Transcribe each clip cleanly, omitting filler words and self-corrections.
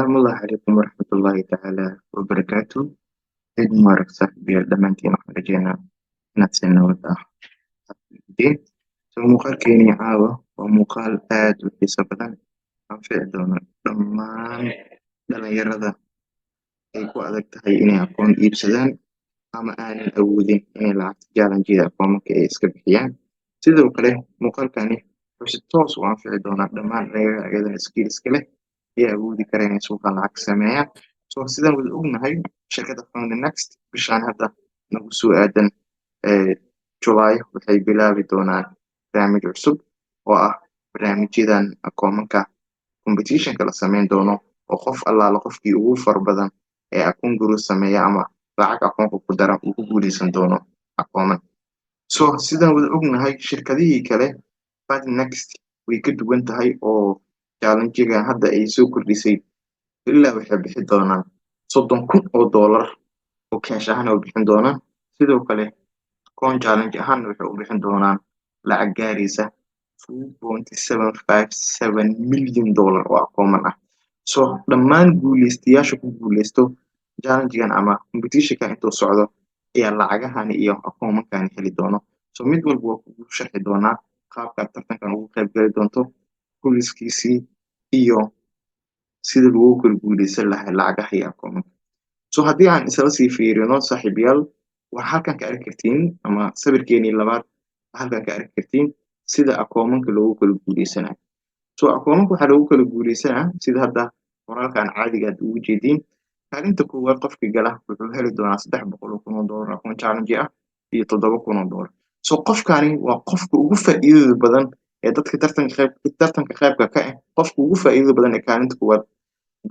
Asalaamu calaykum waraxmatullaahi tacaala wabarakaatu. Ciid mubaarak, saaxiibayaal, dhammaantiin. Waxaan rajeynaa inaad si nabad ah aad. So muuqaalkeeni caawa waa muuqaal aad u xiiso badan, anfici doono dhammaan dhalinyarada ay ku adag tahay inay akoon iibsadaan ama aanan awoodin inay lacagta challenge-yada akoomanka ay iska bixiyaan. Sidoo kale muuqaalkani wuxuu si toos u anfici doonaa dhammaan dhalinyarada iyadana skillska leh ee awoodi kara inay suuqan lacag sameeyaan. So sidaan wada ognahay, shirkadda FundedNext bishaan hadda nagu soo aadan July waxay bilaabi doonaan barnaamij cusub oo ah barnaamijyadan akoomanka competitionka la sameyn doono, oo qof allaala qofkii ugu far badan ee akoon guru sameeya ama lacag akoonka ku dara uu ku guuleysan doono akooman. So sidaan wada ognahay, shirkadihii kale FundedNext way ka duwan tahay, oo challenge-gan hadda ay soo kordhisay ilaa waxay bixi doonaan $30,000 oo cash ahaan u bixin doonaan. Sidoo kale akoon challenge ahaanna waxay u bixin doonaan lacag gaaraysa $2.757 million oo akooman ah. So dhammaan guuleystayaasha ku guuleysto challenge-gan ama competitionka intuu socdo ayaa lacagahani iyo akoomankani heli doono. So mid walba waa kugu sharxi doonaa qaabkaad tartankan ugu qayb gali doonto, ruleskiisii iyo sida lagu kala guuleysan lahaa lacagaha iyo akoomanka. So haddii aan isla sii fiirino, saaxiibayaal, waxaa halkan ka arki kartiin ama sawirkeenii labaad halkan ka arki kartiin sida akoomanka loogu kala guuleysanayo. So akoomanka waxaa loogu kala guuleysanaa sida hadda qoraalkan caadiga aad ugu jeediin. Kaalinta koowaad qofkii gala wuxuu heli doonaa $300,000 akoon challenge ah iyo $7,000. So qofkani waa qofka ugu faa'iidada badan ee dadka tartanka qaybka ka ah. Qofka ugu faa'iidada badan ee kaalinta koowaad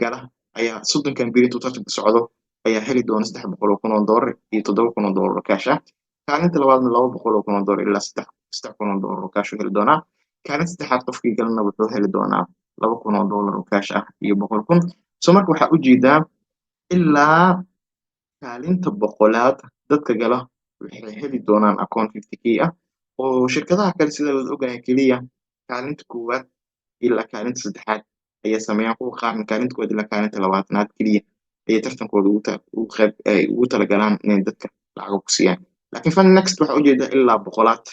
gala ayaa 30-kan beri intuu tartanka socdo ayaa heli doona $300,000 iyo $7,000 oo cash ah. Kaalinta labaadna $200,000 ilaa $3,000 oo cash uu heli doonaa. Kaalinta saddexaad qofkii galana wuxuu heli doonaa $2,000 oo cash ah iyo 100,000. So marka waxaa ujeedaa ilaa kaalinta 100aad dadka gala waxay heli doonaan akoon 50K ah, oo shirkadaha kale sida wada ogahay keliya kaalinta koowaad ilaa kaalinta saddexaad ayaa sameeyaan. Kuwa qaarna kaalinta koowaad ilaa kaalinta 20aad keliya ayay tartankooda ugu qayb ay ugu talagalaan inay dadka lacago ku siiyaan, laakiin FundedNext waxaa ujeedaa ilaa 100aad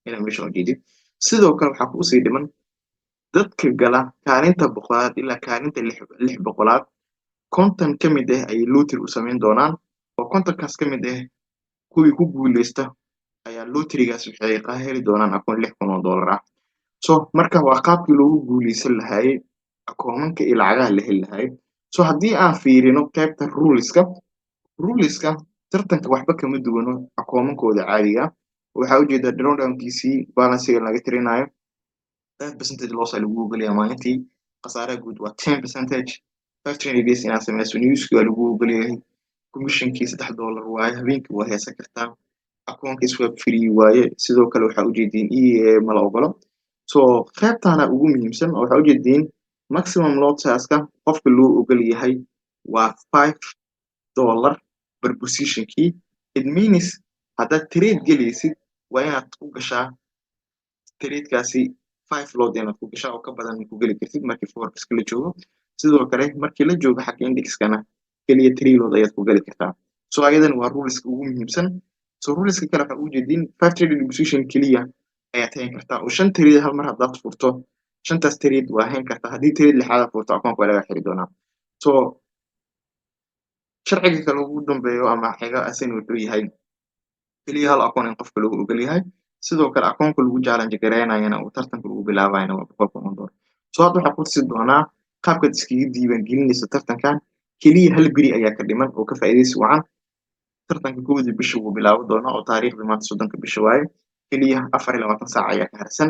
inaa meesha ujeedid. Sidoo kale waxaa kuusii dhiman dadka gala kaalinta 100aad ilaa kaalinta 600aad, 50 ka mid ah ayay lottery u samayn doonaan, oo 50-kaas ka mid ah kuwii ku guuleysta ayaa lotterygaas waxay heli doonaan akoon $6,000 ah. So marka waa qaabkii loogu guuleysan lahaayey akoomanka iyo lacagaha la heli lahaayey. So haddii aan fiirino qaybta ruleska tartanka, waxba kama duwano akoomankooda caadiga ah. Waxaa ujeedaa drawdownkiisii balancega laga tirinayo, 5% loss aa lagu ogolyahay maalintii, khasaaraha guud waa 10%, 5 trading days inaad sameyso, newski waa lagu ogolyahay, commissionkii $3 waaye, habeenkii waa heesan kartaa, akoonka swap free waaye. Sidoo kale waxaa ujeediin EA ma la ogolo. So qaybtaana ugu muhiimsan oo waxaa ujeediin maximum lot size-ka qofka loo ogol yahay waa $5 per positionkii. It means haddaad trade gelaysid waa inaad ku gashaa tradekaasi 5 lot, inaad ku gashaa oo ka badan ku geli kartid markii forex-ka la joogo. Sidoo kale markii la joogo xagga indexkana keliya 3 lot ayaad ku geli kartaa. So ayadan waa ruleska ugu muhiimsan. So ruleska kale waxaa ujeedin five trading position keliya ayaad hayn kartaa, oo shan trade hal mar haddaad furto, shantaas trade waa hayn kartaa. Haddii trade lixaad aad furto, akoonka waa laga xiri doonaa. So sharciga kale ugu dambeeyo ama xiga asina wuxuu yahay keliya hal akoon in qofka lagu ogol yahay. Sidoo kale akoonka lagu challenge gareynayana uu tartanka lagu bilaabayana waa $100,000. So hadda waxaa ku tusi doonaa qaabkaad iskaga diiwaan gelinayso tartankan. Keliya hal beri ayaa ka dhiman oo ka faa'iidaysi wacan. Tartanka 1-da bisha wuu bilaaban doonaa, oo taariikhda maanta 30-ka bisha waaye. Keliya 24 saac ayaa ka harsan,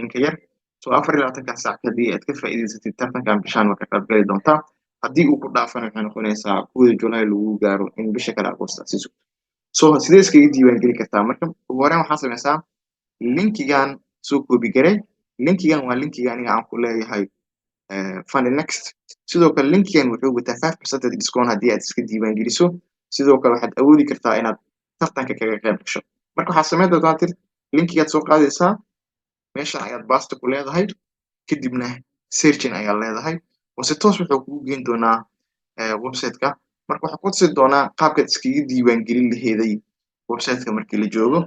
inka yar. So 24-ka saac haddii aad ka faa'iidaysatid, tartankan bishaan waa ka qaybgali doontaa. Haddii uu ku dhaafana, waxay noqonaysaa 1-da July lagu gaaro in bisha kale Agost aad sii sugto. So sidee iskaga diiwaan geli kartaa? Marka ugu horreyn waxaa sameysaa linkigan soo copy garay. Linkigan waa linkiga aniga aan ku leeyahay FundedNext. Sidoo kale linkigan wuxuu wataa 5% discount haddii aad iska diiwaan geliso. Sidoo kale waxaad awoodi kartaa inaad tartanka kaga qayb gasho. Marka waxaad samayn doontaa tir linkigaad soo qaadaysaa, meeshan ayaad paste ku leedahay, kadibna searching ayaad leedahay. Oo si toos wuxuu kugu geyn doonaa website-ka. Marka waxaa ku tusi doonaa qaabkaad iskaga diiwaan gelin laheeday website-ka markii la joogo.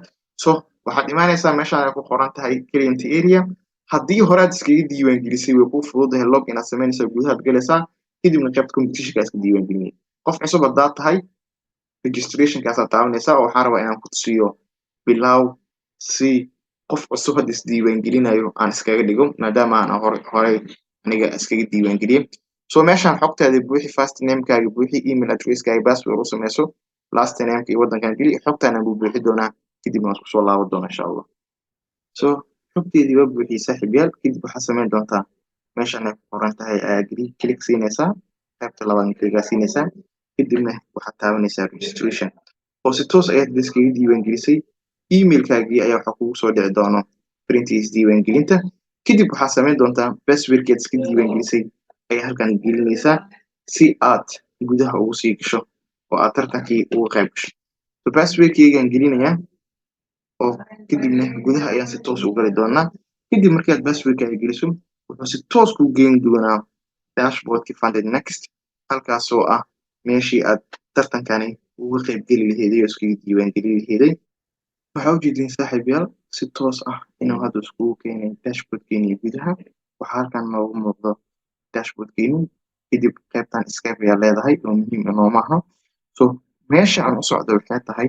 So waxaad imaanaysaa meeshaan ay ku qoran tahay client area. Haddii hore aad iskaga diiwaan gelisay, way kuu fududahay. Log inaad samaynaysaa, gudahaad galaysaa, kadibna qaybta competitionka iska diiwaan gelinay. Qof cusub haddaad tahay, registrationkaasaad taabanaysaa. Oo waxaan rabaa inaan ku tusiyo bilow, si qof cusub hadda isdiiwaan gelinayo aan iskaga dhigo, maadaama aan horey aniga iskaga diiwaan geliyey. So meeshaan xogtaada buuxi, first namekaaga buuxi, email addresskaaga, password u sameyso, last nameka iyo waddankan geli. Xogtaana buu buuxi doonaa, kadibna waan isku soo laaban doonaa, insha Allah. So xogteedii waa buuxiyey, saaxiibyaal. Kadib waxaad samayn doontaa, meeshaan ay ku qoran tahay ayaa geli click siinaysaa, qaybta labaadna click siinaysaa, kadibna waxaad taabanaysaa registration. Oo si toos ayaad iskaga diiwaan gelisay. Emailkaagii ayaa waxaa kugu soo dhici doono printii isdiiwaangelinta. Kadib waxaad samayn doontaa, passwordkeed iska diiwaan gelisay ayaa halkan gelinaysaa, si aad gudaha ugu sii gasho oo aad tartankii uga qayb gasho. So passwordkeygaan gelinayaa, oo kadibna gudaha ayaan si toos u gali doonaa. Kadib markaad passwordkaaga geliso, wuxuu si toos kuu geyn doonaa dashboardkii Funded Next, halkaasoo ah meeshii aad tartankani uga qayb geli laheeday oo iskaga diiwaan gelin laheeday. Waxaa ujeedin, saaxiibyaal, si toos ah inuu hadda iskugu keenay dashboardkeeni gudaha. Waxaa halkan noogu muuqdo dashboardkeeni. Kadib qaybtan skip ayaa leedahay, oo muhiim nooma aha. So meesha aan u socdo waxay tahay,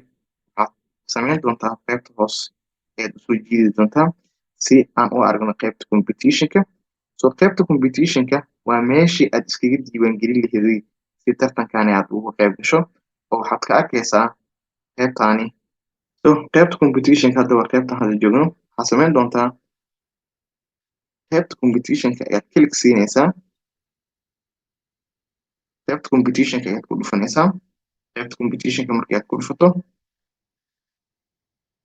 waxaad samayn doontaa, qaybta hoos ayaad usoo jiidi doontaa si aan u aragno qaybta competitionka. So qaybta competitionka waa meeshii aad iskaga diiwaan gelin laheeday si tartankani aad uga qayb gasho, oo waxaad ka arkaysaa qaybtani. So qaybta competitionka hadda waa qaybtan hadda joogno. Waxaad samayn doontaa, qaybta competitionka ayaad click siinaysaa, qaybta competitionka ayaad ku dhufanaysaa. Qaybta competitionka markii aad ku dhufato,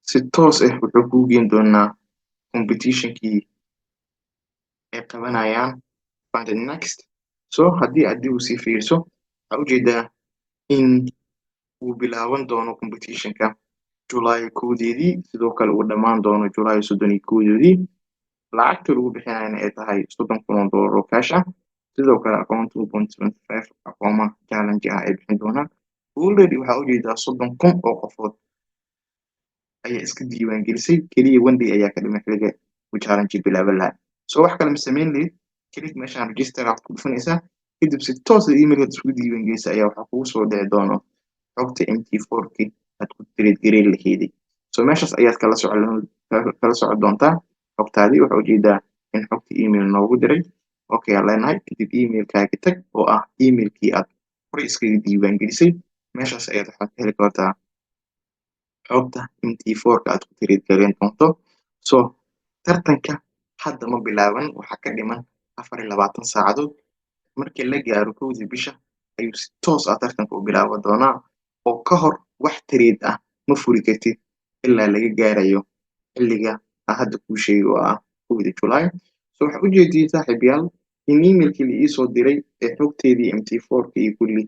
si toos ah wuxuu kuu geen doonaa competitionkii ay qabanayaan Funded Next. So haddii aad dib usii fiiriso, waxaa ujeedaa in uu bilaaban doono competitionka July 1-deedii, sidoo kale uu dhammaan doono July 31-deedii, lacagta lagu bixinayana ay tahay $30,000 oo cash ah. Sidoo kale account 2.75 akooma challenge ah ay bixin doonaan. Already waxaa ujeedaa 30,000 oo qofood ayaa iska diiwaan gelisay. Keliya one day ayaa ka dhimay xiliga uu challenge bilaaban lahaa. So wax kale ma samayn lahayd, click meeshaan register aad ku dhufanaysaa. Kadib si toos ah emailkaad isku diiwaan gelisay ayaa waxaa kugu soo dhici doono xogta MT4-kii aad ku trade gareyn laheeday. So meeshaas ayaad kala socon doontaa xogtaadii. Waxaa ujeedaa in xogta email noogu diray. Okay aan leenahay. Kadib emailkaaga tag, oo ah emailkii aad horay iskaga diiwaan gelisay. Meeshaas ayaad waxaad ka heli kartaa xogta MT4-ka aad ku trade gareyn doonto. So tartanka hadda ma bilaaban, waxaa ka dhiman 24 saacadood. Markii la gaaro 1-dii bisha ayuu si toos ah tartanka u bilaaban doonaa, oo ka hor wax trade ah ma furi kartid ilaa laga gaarayo xilliga aan hadda kuu sheegay, oo ah 1-da July. So waxaa ujeediyey, saaxiibayaal, in emailkii la iisoo diray ee xogteedii MT4-ka iyo kulli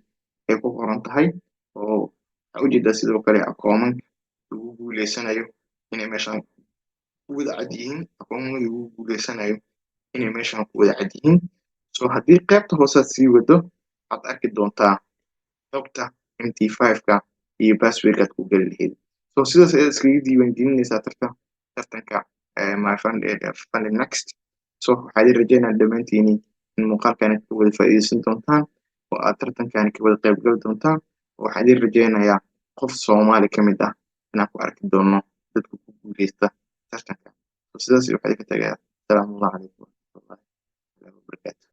ay ku qoran tahay. Oo waxaa ujeedaa sidoo kale akoomanka lagu guuleysanayo inay meeshaan ku wada cad yihiin, akoomada lagu guuleysanayo inay meeshaan ku wada cad yihiin. So haddii qaybta hoosead sii wado, waxaad arki doontaa xogta MT5-ka iyo passwordkaad ku geli lahayd. So sidaas ayaad iskaga diiwaan gelinaysaa tartanka my Funded Next. So waxaa idin rajeynaya dhammaantiini in muuqaalkani ka wada faa'iideysan doontaan oo aad tartankani ka wada qayb gali doontaan. Oo waxaan idin rajeynayaa qof Soomaali ka mid ah inaan ku arki doono dadka ku guuleysta tartanka. So sidaas waxaa idinka tagayaa, asalaamu calaykum waraxmatullahi wabarakaatu.